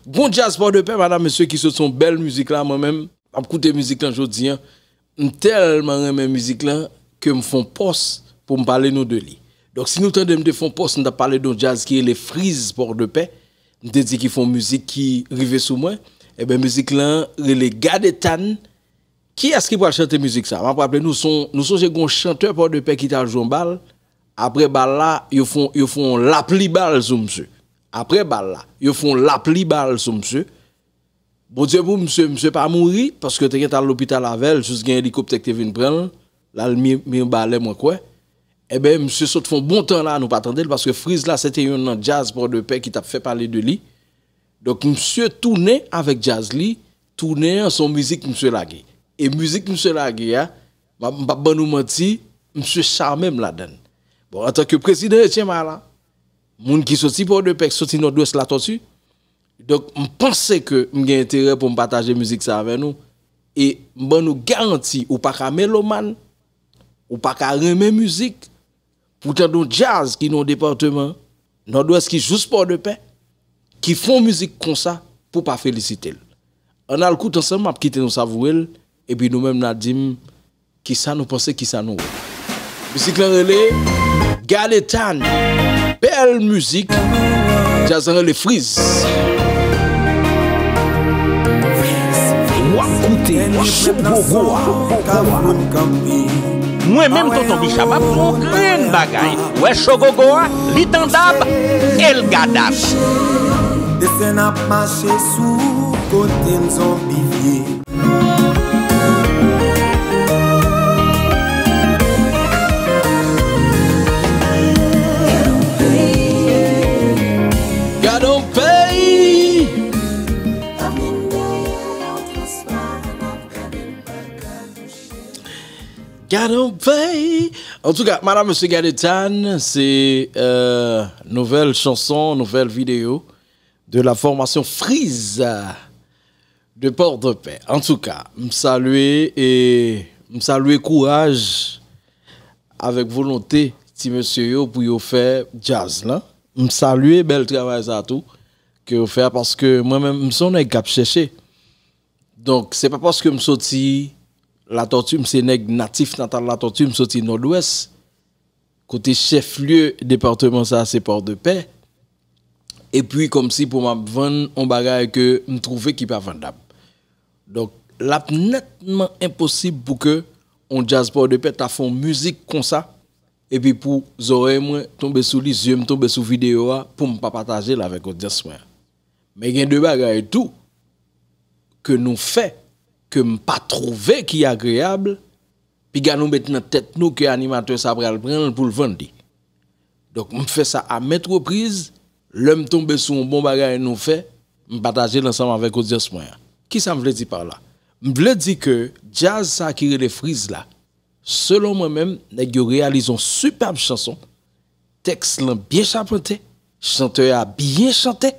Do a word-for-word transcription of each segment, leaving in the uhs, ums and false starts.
Gon djaz Pòdepè, madam, mesye, ki sot son bèl mizik la, mwen menm, m ap koute mizik lan jodi an. M tèlman renmen mizik lan ke m fon pòs pou m pale nou de li. Donk, si nou tande m te fon pòs, m t ap pale de yon djaz ki rele Friz Pòdepè. M te di ki fon mizik ki rive sou mwen. Ebyen, mizik lan rele Gade Tan. Kiyès ki pral chante mizik sa? M ap raple nou, son, nou sonje gon chantè Pòdepè ki t al jwe yon bal. Apre bal la, yo fon, yo fon lapli bal sou misye. Apre bal la, yo fon lapli bal sou misye. Bondye pou misye, misye pa mouri, paske yo te gentan al lopital avè l, jis gen elikoptè ki te vin pran l, l al Mi-, Mibalè, mwen kwè. Ebyen, misye sot fon bon tan la, nou pa tande l, paske Friz la, se te youn nan djaz Pòdepè ki t ap fè pale de li. Donk, misye tounen avèk djaz li, tounen an, se yon mizik misye lage. E mizik misye lage a, m ap, m p ap ban nou manti, misye chame m ladan l. Bon, antanke prezidan Etienne Marla, moun ki soti Pòdepè, ki soti Nòdwès Latòti, donk, m panse ke m gen enterè pou m pataje mizik sa avè nou. E m ban nou garanti, ou pa ka melomàn, ou pa ka renmen mizik, pou w tande yon djaz ki nan yon depatman Nòdwès ki jis Pòdepè, ki fè yon mizik konsa pou w pa felisite l. Ann al koute ansanm, m ap kite nou savoure l, epi nou menm n a di m kisa nou panse, kisa nou wè. Mizik lan rele Gade Tan, bèl mizik, djaz lan rele Friz. W ap koute Show Gogo a. Mwen menm Tonton Bicha m ap fè yon grenn bagay. Wè Show Gogo a, li tandab e l gadab. Desen ap mache sou kote m zonbifye. Gade yon peyi. Gade yon peyi. Antouka, madam, mesye, Gade Tan, se, euh, nouvèl chanson, nouvèl videyo de la formation Friz de Port-de-Paix. Antouka, m salye e m salye kouraj avèk volonte ti mesye yo pou yo fè djaz lan. M salye bèl travay sa tou ke yo fè a, paske mwen menm, m se yon nèg k ap chèche. Donk, se pa paske m soti Latòti, m se nèg natif natal Latòti, m soti Nòdwès, kote chèflye depatman sa a se Pòdepè, epi kòmsi pou m ap vann yon bagay ke m twouve ki pa vandab. Donk, l ap nètman enposib pou ke yon djaz Pòdepè ta fè yon mizik konsa, epi pou zòrèy mwen tonbe sou li, zye m tonbe sou videyo a, pou m pa pataje l avèk odyans mwen an. Men gen de bagay tou ke nou fè, ke m pa twouve ki agreyab, piga nou met nan tèt nou ke animatè sa pral pran l pou l vann li. Donk, m fè sa a mèt repriz, lè m tonbe sou yon bon bagay nou fè, m pataje l ansanm avèk odyans mwen an. Kisa m vle di pa la? M vle di ke djaz sa ki rele Friz la, selon mwen menm, nèg yo reyalize yon sipèb chanson, tèks lan byen chapante, chantè a byen chante,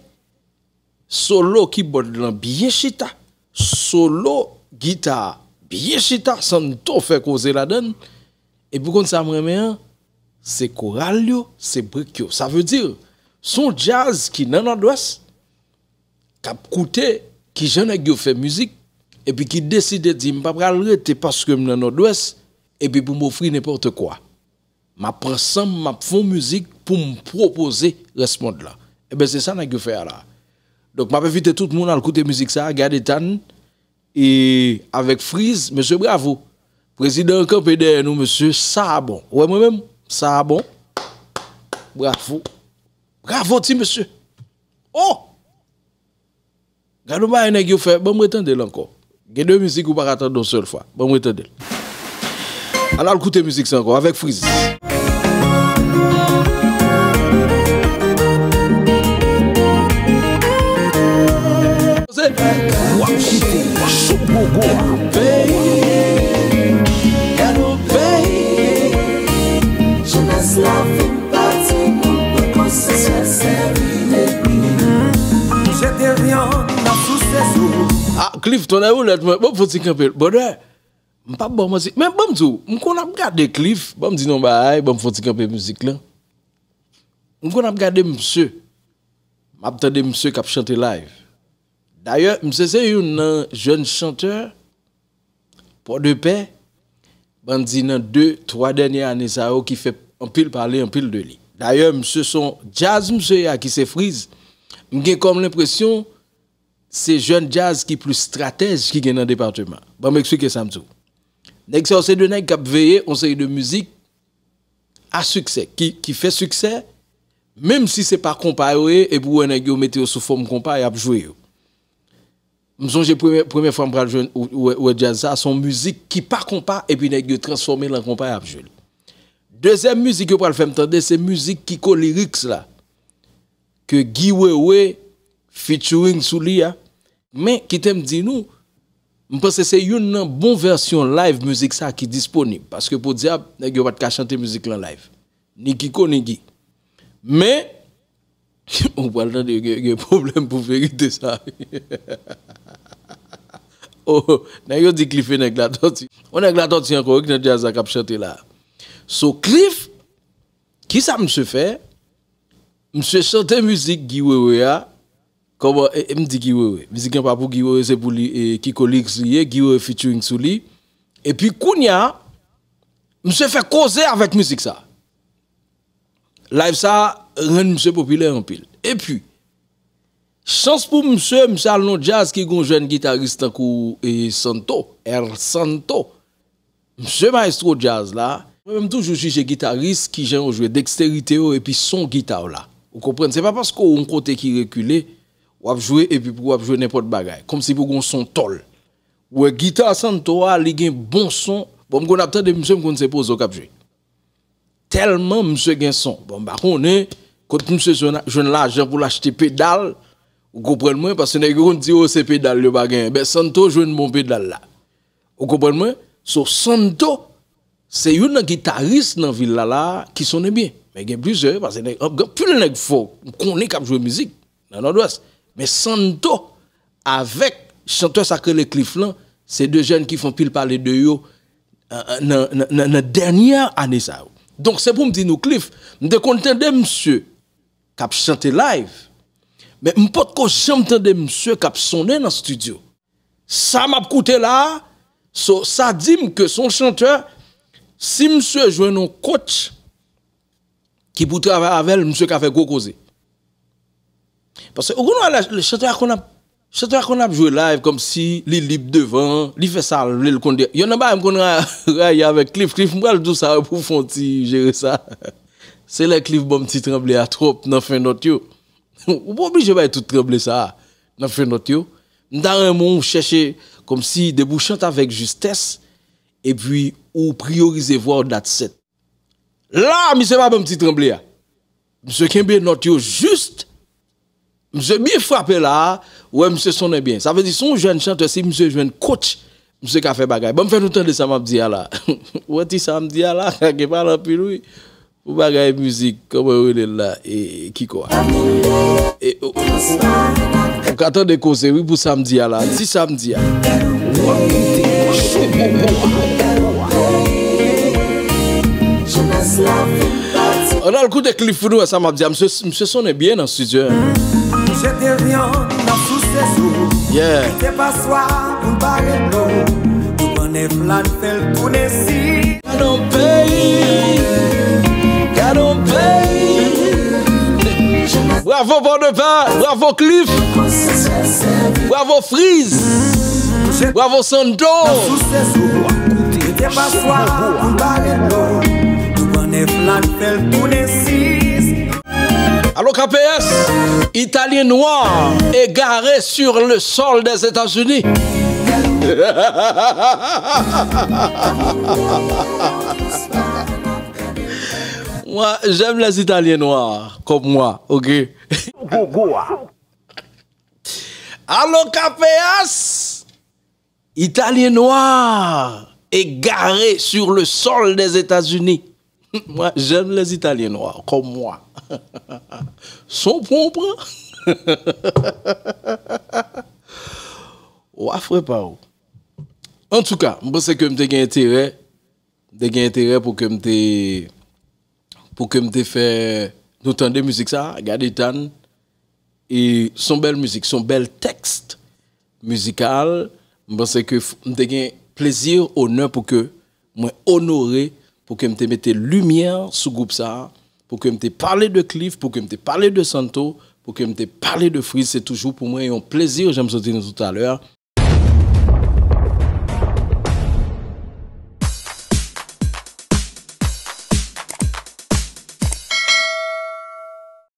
solo kibòd lan byen chita, solo gita a byen chita, san n twò fè koze ladan l. Epi w konn sa m renmen an, se koral yo, se brik yo. Sa vle di, se yon djaz ki nan Nòdwès, k ap koute kijan nèg yo fè mizik, epi ki deside di, "M pa pral rete paske m nan Nòdwès, epi pou m ofri nenpòt kwa." M ap pran san m, m ap fè yon mizik pou m pwopoze rès mond lan. Ebyen, se sa nèg yo fè a la. Donk, m ap envite tout moun al koute mizik sa a, Gade Tan, e avèk Friz, mesye, bravo. Prezidan an kanpe dèyè nou, mesye, sa a bon. Ou wè mwen menm? Sa a bon. Bravo. Bravo, ti mesye. Oh! Gade yon bagay nèg yo fè, ban m retande l ankò. Gen de mizik ou pa ka tande yon sèl fwa. Ban m retande l. Ann al koute mizik sa ankò avèk Friz. W ap koute Show Gogo a. Gade yon peyi, jenès la fin pati, moun poko se sèl sèvi legliz. Jete vyann nan souse zo. Ah, Cliff, tonnè boulèt mwen. Bon, fò ti kanpe. Brother, m p ap ba w manti. Men ban m di w, m konn ap gade Cliff, ban m di nou yon bagay, ban m fò ti kanpe mizik lan. M konn ap gade misye. M ap tande misye k ap chante live. Dayè, misye se youn nan jèn chantè Pòdepè, ban n di nan de, twa dènye ane sa yo ki fè anpil pale, anpil de li. Dayè, misye se yon djaz, misye ye a ki se Freeze. M gen kòm lenpresyon se jèn djaz ki plis stratèj ki gen nan depatman. Ban m eksplike sa m di w. Nèg sa yo se de nèg k ap veye yon seri de mizik a siksè, ki, ki fè siksè, menm si se pa konpa yo ye, epi w wè nèg yo mete yo sou fòm konpa, y ap jwe yo. M sonje premye, premye fwa m pral jwenn, ou, ou, wè djaz sa, se yon mizik ki pa konpa, epi nèg yo transfòme l an konpa, y ap jwe l. Dezyèm mizik yo pral fè m tande, se mizik Kiko Lyrics la, ke Guy Wewe featuring sou li a. Men, kite m di nou, m panse se youn nan bon vèsyon live mizik sa ki disponib. Paske podyab, nèg yo pa t ka chante mizik lan live. Ni Kiko, ni Guy. Men, ou pral tande gen, gen pwoblèm pou verite sa. Oh, nèg yo di Cliff e nèg Latòti. On nèg Latòti ankò, wi, ki nan djaz la k ap chante la. So, Cliff, kisa misye fè? Misye chante mizik Guy Wewe a. Kòman, e, e, m di Guy Wewe. Mizik lan pa pou Guy Wewe, se pou li, e, Kiko Lyrics li ye, Guy Wewe featuring sou li. Epi kounye a, misye fè koze avèk mizik sa. Live sa rann misye popilè anpil. Epi, chans pou misye, misye al nan djaz ki gon jèn gitaris tankou, e, Santo, El Santo. Misye mayestwo djaz la. Mwen menm toujou jije gitaris, kijan yo jwe, deksterite yo epi son gita w la. Ou konprann? Se pa paske w yon kote ki rekile, w ap jwe epi pou w ap jwe nenpòt bagay. Kòmsi pou gon son tòl. Ou wè gita Santo a, li gen bon son. Bon, m konn ap tande misye, m konn se pozo k ap jwe. Tèlman misye gen son. Bon, m pa konnen kot misye jwenn, jwenn lajan pou l achte pedal. Ou konprann mwen? Paske nèg yo konn di, "O, se pedal yo pa genyen." Ben, Santo jwenn bon pedal la. Ou konprann mwen? So, Santo, se youn nan gitaris nan vil la la ki sonnen byen. Men gen plizyè, paske nèg, gen anpil nèg fò, m konnen k ap jwe mizik nan Nòdwès. Men Santo, avèk chantè sa k rele Cliff lan, se de jèn ki fè anpil pale de yo, euh, nan, nan, nan, nan dènye ane sa yo. Donk, se pou m di nou, Cliff, m te konn tande misye k ap chante live, men m potko janm tande misye k ap sonnen nan estidyo. Sa m ap koute la a, so, sa di m ke se yon chantè, si misye jwenn yon coach ki pou travay avè l, misye ka fè gwo koze. Paske, ou konn wè lè, lè chantè a konn ap, chantè a konn ap jwe live kòmsi li lib devan, li fè sa l vle, l konn de, yonn nan bagay m konn ra-, rayi avèk Cliff, Cliff, m pral di w sa pou fè yon ti jere sa. Se lè Cliff ban m ti tranble a twòp nan fen nòt yo. Ou pa oblije bay tout tranble sa a nan fen nòt yo. M ta renmen w chèche kòmsi depi w chante avèk jistès, epi ou priyorize vwa w, that's it. La, misye pa ban m ti tranble a. Misye kenbe nòt yo jis. Misye byen frape la a. Ou wè misye sonnen byen. Sa vle di, se yon jèn chantè, si misye jwenn coach, misye ka fè bagay. Ban m fè nou tande sa m ap di a la. Ou wè ti sa m di a la, ka gen pale anpil, wi. Pou bagay mizik, kòman yo rele l la? E, Kiko a. E, ou, ou, ou, ou ka tande koze, wi, pou sa m di a la. Ti sa m di a. Ann al koute Cliff pou nou wè sa m ap di a. Misye, misye sonnen byen nan estidyo. Jete vyann nan souse zo. Yeah. Kite paswa pou l bare dlo. Tou pran nèf la n fè l tounen si. Gade yon peyi, gade yon peyi. Bravo Pòdepè, bravo Cliff, bravo Freeze, bravo Santo. Kite paswa pou l bare dlo. Tou pran nèf la n fè l tounen sis. Allo K P S, Italien noir égaré sur le sol des États-Unis. Moi, j'aime les Italiens noirs comme moi, ok? Allo K P S, Italien noir égaré sur le sol des États-Unis. Moi, j'aime les Italiens noirs, comme moi. Son pran, pran. Wa frè pa ou. Antouka, m panse ke m te gen enterè, m te gen enterè pou ke m te, pou ke m te fè nou tande mizik sa, gade Tan. E se yon bèl mizik, se yon bèl tèks. mizikal, m panse ke m te gen plezi, onè pou ke mwen onore, pou ke m te mete limyè sou gwoup sa a, pou ke m te pale de Cliff, pou ke m te pale de Santo, pou ke m te pale de Freeze. Se toujou pou mwen yon plezi, jan m sot di nou toutalè a,